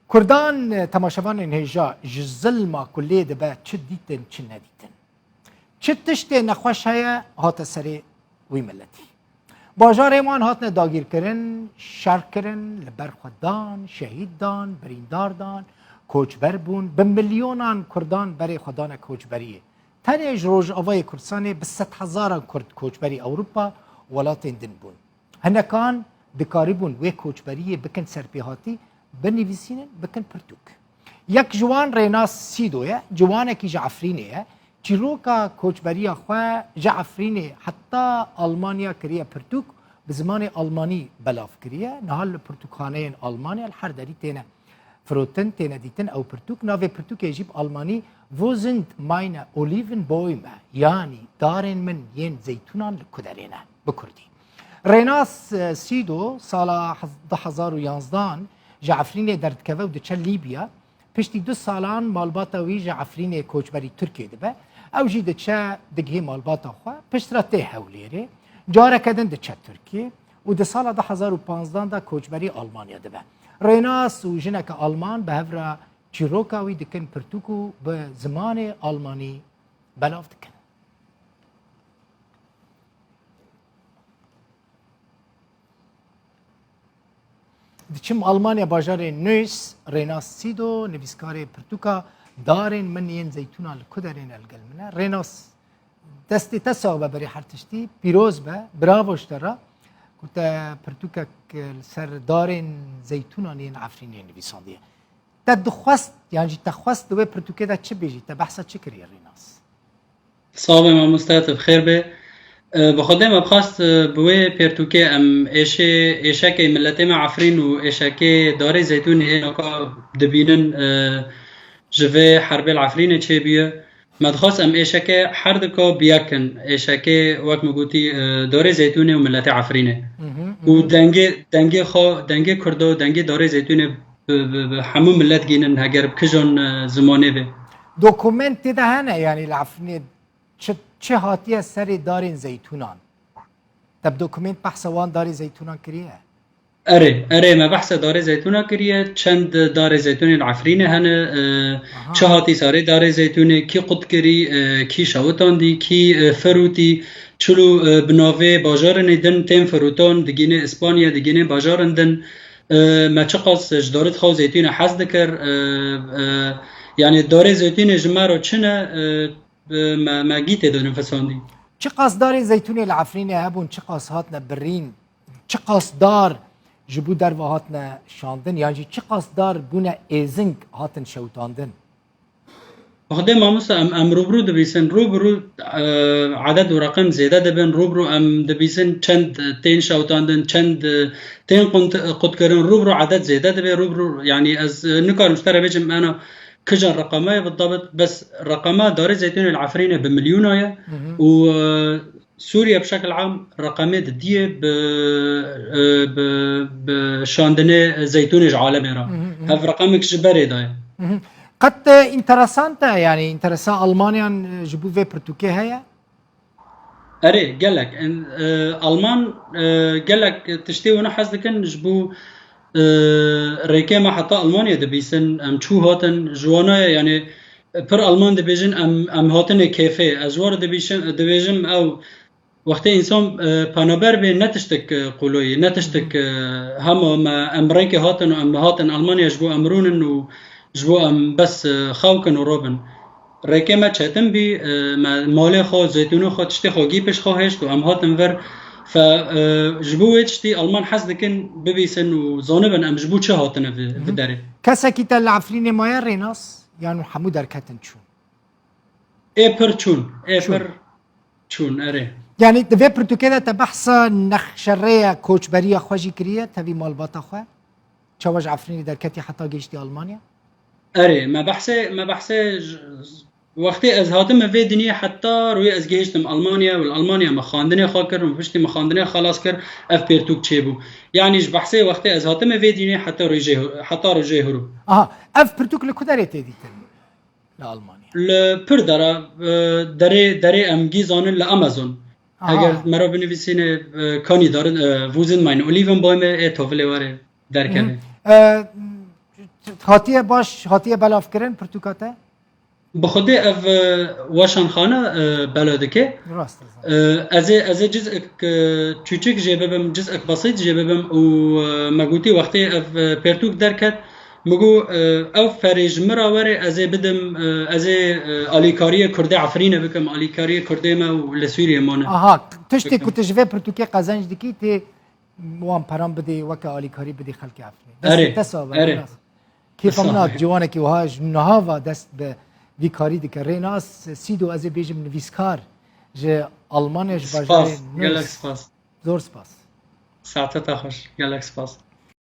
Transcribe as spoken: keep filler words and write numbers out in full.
Kurdan, temaşevanên hêja, ji zilma ku lê dibe çi dîtin, çi nedîtin? Çi tiştê nexweş heye hate serê wî miletî? Bajarên wan hatine dagîrkirin, şer kirin, li ber xwe dan, şehîd dan, birîndar dan, koçber bûn. Bi milyonan Kurdan berê xwe dane koçberiyê. Tenê ji Rojavayê Kurdistanê bi sedhezaran Kurd koçberî Ewropa û welatên din bûn. Hinekan dikarîbûn wê koçberiyê bikin serpêhatî, binivîsînin, bikin pirtûk. Yek ji wan Rênas Sîdo ye, ciwanekî ji Efrînê ye. Çîroka koçberiya xwe ji Efrînê heta Almanya kiriye pirtûk, bi zimanê almanî belav kiriye. Niha li pirtûkxaneyên Almanya li her derî têne firotin, têne dîtin. Ew pirtûk, navê pirtûkê jî bi almanî Wo sind meine Olivenbäume, yanî darên min yên zeytûnan li ku derê ne, bi kurdî. Rênas, e, Sîdo sala hez-, du hezar û yanzdehan ji Efrînê derdikeve û diçe Lîbya. Piştî du salan malbata wî ji Efrînê koçberî Tirkiyê dibe. Ew jî diçe digihê malbata xwe, piştre tê Hewlêrê. Careke din diçe Tirkiyê û di sala du hezar û panzdehan de koçberî Almanya dibe. Rênas û jineke Alman bi hev re çîroka wî dikin pirtûk û bi zimanê almanî belav dikin. Diçim Almanya, bajarê Neuss, Rênas Sîdo, nivîskarê pirtûka Darên min yên zeytûna li ku derê ne, li gel min e. Rênas, destê te sax be berî her tiştî, pîroz be, bravo ji te re, ku te pirtûkek li ser darên zeytûnan yên Efrînê nivîsandiye. Te dixwest, yan jî te xwest di wê pirtûkê de çi bêjî? Te behsa çi kiriye, Rênas? Sax be mamoste, tu bi xêr be. E, bi Xwedê me bixwest, e, bi wê pirtûkê em êşê, êşekê miletê me Efrîn û êşekê darê zeytûnê ê naka dibînin, e, ji vê herbê li Efrînê çêbûye. Me dixwest em êşeke her dika bi yek kin. Êşekê, wek min gotî, e, darê zeytûnê û miletê Efrînê. Mhm, Û mhm. dengê, dengê xwe, dengê Kurda, dengê darê zeytûnê bi, bi, bi hemû milet gînin, heger bi kijan, e, zimanê be. Dokument tê de hene, yanî li Efrînê çi, çi hatiye serê darên zeytûnan? Te bi dokument behsa wan darê zeytûnan kiriye? Erê, erê, me behsa darê zeytûna kiriye. Çend darê zeytûnê li Efrînê hene, e, Aha. çi hatî serê darê zeytûnê, kî qut kirî, e, kî şewitandî, kî, e, firûtî, çilo, e, bi navê bajarinê din tên firûtan, digînê Îspanya, digînê bajarin din, e, me çiqas ji darê dixwe û zeytûnê hez dikir, e, e, yanî darê zeytûnê ji me re çi ne, e, bi me, me gî tê de nifisandî. Çiqas darê zeytûnê li Efrînê hebûn, çiqas hatine birîn, çiqas dar ji bo derve hatine şandin, yan jî çiqas dar bûne êzing, hatin şewitandin? Xwedê mamoste, em, em rûbirû dibîsin, rûbirû, e, edet û reqem zêde dibin, rûbirû em dibîsin çend tên şewitandin, çend, e, tên qunt-, qutkirin, rûbirû edet zêde dibe, rûbirû, yanî ez, e, nikarim ji te re bêjim, ena kijan reqema ye bidabit, bes reqema darê zeytûnê li Efrînê bi milyona ye Mhm. û, e, Sûriye bi şekil am reqemê didiyê bi, e, bi, bi şandinê zeytûnê ji alemê re. Mhm, mhm. Hev reqemek ji berê daye. Mhm. Qet, e, interesant e, yanî interesa Almanyan, e, ji bo vê pirtûkê heye? Erê, gelek. En-, e, Alman, e, gelek tiştê wana hez dikin ji bo, e, rêkê me heta Almanya dibîsin, em çû hatin, ji wana ye, yanî, pir Alman dibêjin, em, em hatine kêfê. Ez war dibîşim, dibêjim ew wextê însan, e, penaber bê, ne tiştek, e, qoloyê, ne tiştek, e, hema me, em rêkê hatin û em hatin Almanya ji bo em rûnin û ji bo em bes, e, xew kin û robin. Rêkê me çetin bî, e, me malê xwe, zeytûnê xwe, tiştê xwe gî pêş xwe hêşt û em hatin vir. Fe, e, ji bo wê tiştî Alman hez dikin bibîsin û zanibin em ji bo çi hatine vi, vi Mhm. derê. Kesekî te li Efrînê maye Rênas? Yan hemû derketin çûn? Ê pir çûn, ê Çûn. pir çûn, erê. Yanî di vê pirtûkê de te behsa nexşerêya koçberiya xwe jî kiriye, tevî malbata xwe? Çawa ji Efrînê derketî heta gihiştî Almanya? Erê, me behsê, me behsê j-, wextê ez hatim vê dinyê heta rûyê ez gihiştim Almanya û li Almanya me xwendinê xwe kir û piştî me xwendinê xelas kir, ev pirtûk çêbû. Yanî ji behsê wextê ez hatim vê dinyê heta rojê, heta rojê hiro. Aha, ev pirtûk li ku derê tê dîtin? Li Almanya? Li pir dera, e, derê, derê em gî zanin li Amazon. Aha. Eger me re binivîsîne, e, kanî darin, e, Wo sind meine Olivenbäume, ê tovilê were derkeve. Mhm. E, Hatiye baş, hatiye belavkirin pirtûka te? Bi xwedê ev e, weşanxane e, bela dike. Rast e. E, Ez ê ez ê cizek e, çûçik jê bibim, cizek besît jê bibim û e, me gotî wextê ev e, pertûk derket, min got e, ew ferê ji min re were ez ê bidim, e, ez ê e, alîkariyê Kurdê Efrînê bikim, alîkariyê Kurdê me û li Sûriyê mane. Aha, tiştê ku tu ji vê pirtûkê qezenc dikî, tê wan peran bidê, weke alîkarî bidê xelkê Efrînê. Destê Erê, te sax be, erê. Rênas. Kêfa min Sağ hat ol. Ciwanekî wiha ji niha ve dest bi vî karî dike. Rênas Sîdo, ez ê bêjim nivîskar ji Almanya, ji Spas, bajarê gelek Neuss. Spas. Zor spas. Saete te xweş, gelek spas.